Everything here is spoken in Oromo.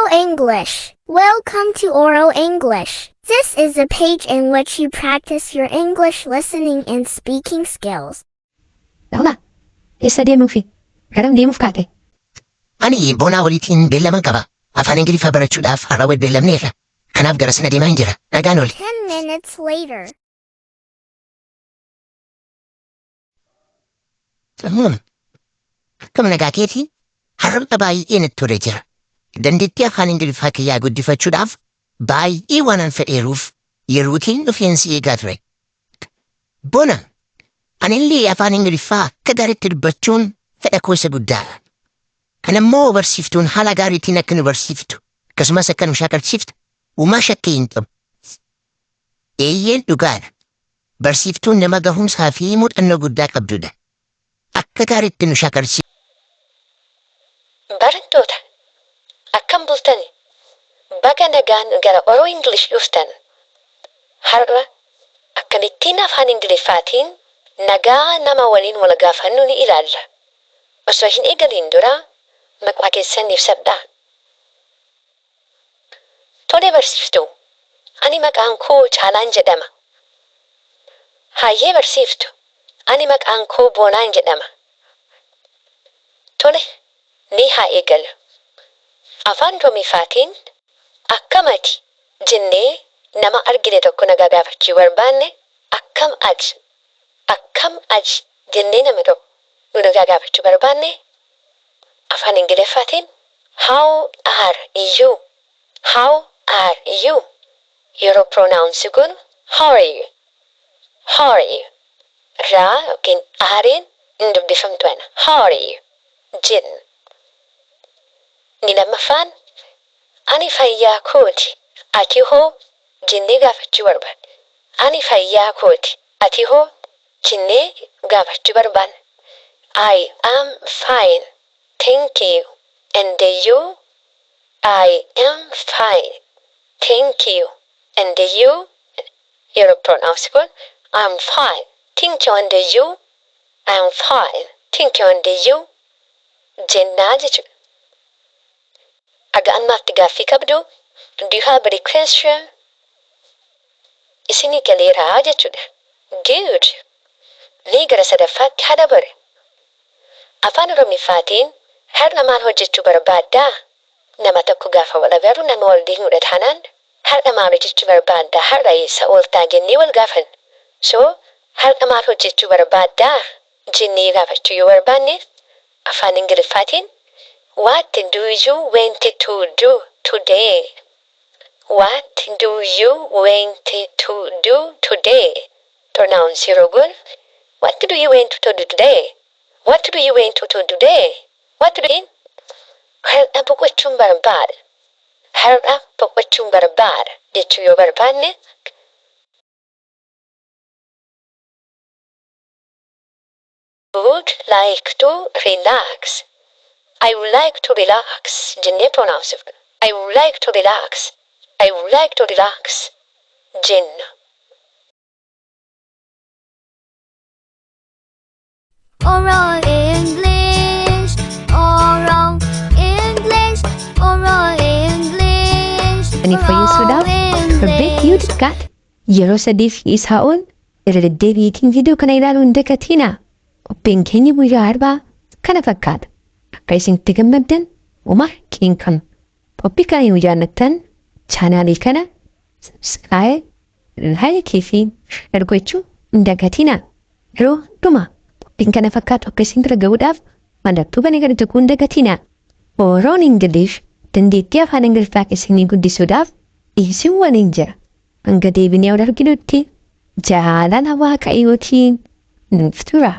Oral English. Welcome to Oral English. This is a page in which you practice your English listening and speaking skills. Laula, eessa deemuufi? Garam deemuuf kaate? Ani Boonaa waliitiin beellaman qaba. Afaan Ingiliffaa barachuudhaaf har'a wal beellamneerra. Kanaaf gara sana deemaan jira. Nagaan ooli. 10 minutes later. Akkam nagaa keetii? Har'a baay'ee natti tolee jira. Dandeettii afaan Ingiliffaa kiyyaa guddifachuudhaaf baay'ee waanan fedheeruuf yerootiin dhufeen si eegaa ture. Bona, anillee afaan Ingiliffaa akka gaariitti dubbachuun fedha koo isa guddaadha. Kana immoo barsiiftuun haala gaariitiin akka nu barsiiftu akkasumas akka nu shaakalchiiftu uumaa shakkii hin qabu. Eeyyeen dhugaadha. Barsiiftuun nama gahumsaa fi muuxannoo guddaa qabdudha. Akka gaariitti nu shaakalchiifti. Barattoota, akkam bultani? Baga nagaan gara Oro English dhuftan. Har'a akkamittiin afaan Ingiliffaatiin nagaa nama waliin wal gaafannu ni ilaalla. Osoo hin eegaliin dura maqaa keessan ibsadhaa. Tole barsiiftuu, ani maqaan koo Caalaan jedhama. Hayyee barsiiftu, ani maqaan koo Boonaan jedhama. Tole, mee haa eegallu. Afaan Oromiffaatiin akkam ati jennee nama argine tokko nagaa gaafachuu yoo barbaanne akkam ati, akkam ati jennee nama tokko yoo nagaa gaafachuu barbaanne afaan Ingiliffaatiin how are you, how are you yeroo pronounce goonu how are you, how are you raa yookiin aareen hin dubbifamtu ana how are you jenna. Inni lammaffaan ani fayyaa kooti ati hoo jennee gaafachuu barbaanna. Ani fayyaa kooti ati hoo jennee gaafachuu barbaanna. I am fine thank you and you I am fine thank you and you yeroo pronounce goonu I'm fine thank you and you I'm fine thank you and you jennaa jechuudha. Haga ammaatti gaaffii qabdu? Do you have any question? Isinii galeeraa jechuudha. Good. Mee gara sadaffaatti haa dabarru. Afaan Oromiffaatiin har'a maal hojjechuu barbaaddaa? Nama tokko gaafa wal agarru nama wal beeknudha taanaan har'a maal hojjechuu barbaaddaa? Har'a eessa ooltaa jennee wal gaafanna. So har'a maal hojjechuu barbaaddaa? Jennee gaafachuu yoo barbaanne afaan Ingiliffaatiin What do you want to do today? What do you want to do today? Pronounce yeroo goonu What do you want to do today? What do you want to do today? What do you Har'a boqochuun barbaada. Har'a boqochuun barbaada jechuu yoo barbaanne would like to relax. I would like to relax jennee pronounce godha. I would like to relax. I would like to relax jenna. Oral English, Oral English, Oral English, Ani fooyyessuudhaaf torbeetti yoo xiqqaate yeroo sadiif isaa ol irra deddeebiitiin viidiyoo kana ilaaluu hin dagatinaa. Qophiin keenya guyyaa har'aa kana fakkaata. Akka isin itti gammaddan homaa hin qabnu. Qophii kana yoo jaallattan chaanaalii kana subscribe, like fi share gochuu hin dagatinaa. Yeroo hundumaa qophiin kana fakkaatu akka isin bira ga'uudhaaf mallattoo bana gadi tuquu hin dagatinaa. Oroon English dandeettii afaan Ingiliffaa keessanii guddisuudhaaf isin waliin jira. Hanga deebinee wal arginutti jaalala Waaqayyootiin nuuf tura.